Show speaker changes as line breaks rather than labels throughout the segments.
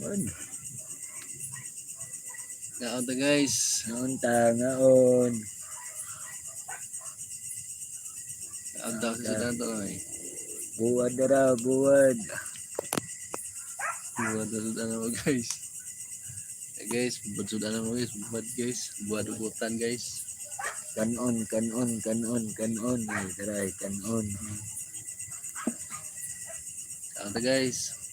Ngaon.
Kaon ta, guys.
Ngaon ta, ngaon.
Kaon ta sa sudan to ay.
Buwad na raw, buwad.
Buwad na sudan mo, guys. Eh, guys, buwad sudan mo, guys, buwad, guys, buwad ubutan, guys.
Kanon, kanon, kanon, kanon. Ay, taray, kanon.
Kaon ta, guys.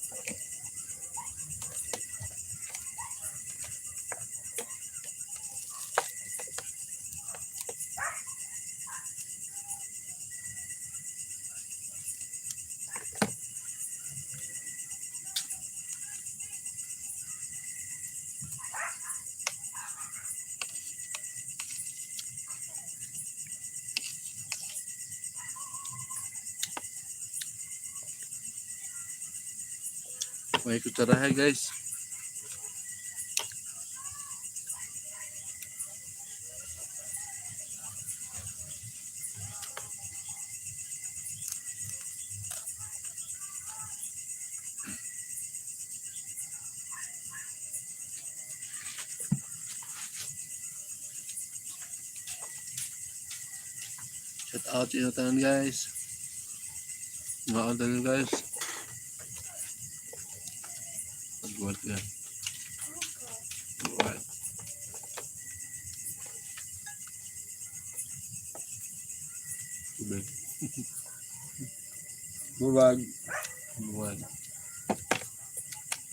May kutsarahe, guys. Shout out sa inyo tanan, guys. Mga tanan, guys. Pagbuhat ka. Buhat. Tubig.
Buwag.
Buhat.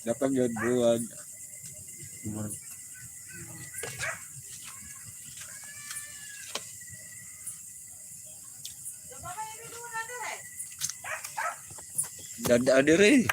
Dapat yun, buwag.
Buhat.
Dada dire.